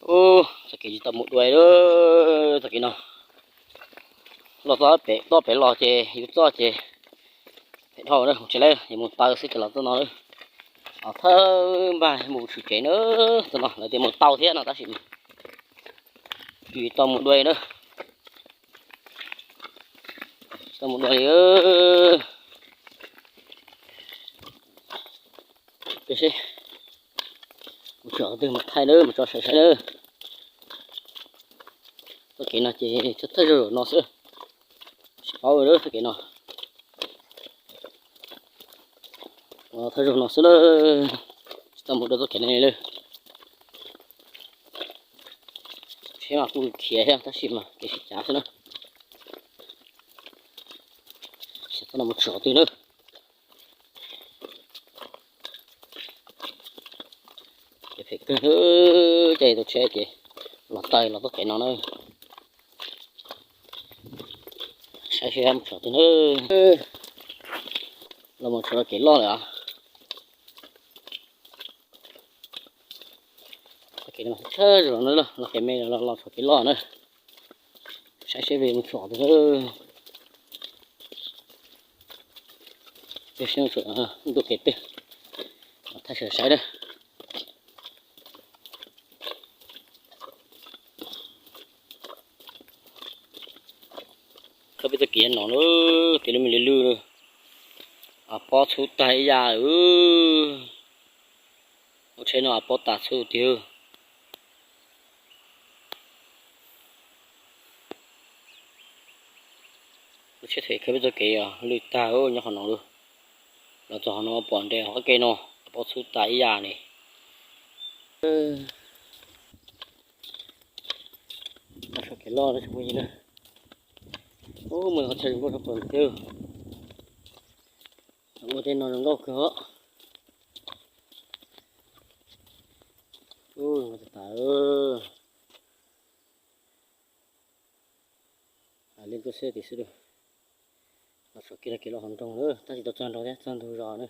Ub, txoj kev tsis tau mus dua li lawm, txoj kev no. Los txog pem toj pem los ces yus txoj ces phem dhau na, mus tsev lawm, yuav mus taw xwb ces los txoj no lawm. Thawj npaj mus tshwm tsev na, txoj no lawv tias mus tau thiab no tab sis tsis tau mus dua li na. Tsis tau mus dua li. Peb seb mus tsom qhov twg mas thaij na, mus tso saib saib na. Txoj kev no ces thawj zaug no xwb, tsis paub lawm txoj kev no. Thawj zaug no xwb na, tsis tau mus dua txoj kev no li lawm. Seb mas kuj khiav thiab tab sis mas kev sib cav xwb na. Xyov txoj no mus tsom qhov twg na. Ces phem kawg, caij tus tsheb ces los taw los txoj kev no na. Saib seb mus tsom qhov twg na. Los mus tsom kev loj lawm os. Txoj kev no thawj zaug no los kev me los tsom kev loj na. Saib seb mus tsom qhov twg na. Peb seb mus tsom ntu kev twg, thaij sawv saib na. Khawb peb txoj kev no na, kev lub me lwj lwj na. Pob txhub tag ib yam li. Lub tsheb no pob tas txhub tiag. Lub tsheb them khawb peb txoj kev lwj tag nyob qhov no lawm. Los txog qhov no pom nres qhov kev no, pob txhub tas ib yam li. Tso kev loj na tsoom phooj ywg na. Ub, muaj qhov chaw zoo nkauj tshaj plaws tiag. Ua tej no zoo nkauj kawg os. Ub, zoo nkauj tas tas. Hais li tuaj seb tim xwb lauj. Los tsom kev, kev los hauv nroog lawm, tab sis tau txog nroog thiab txog ntug zos na.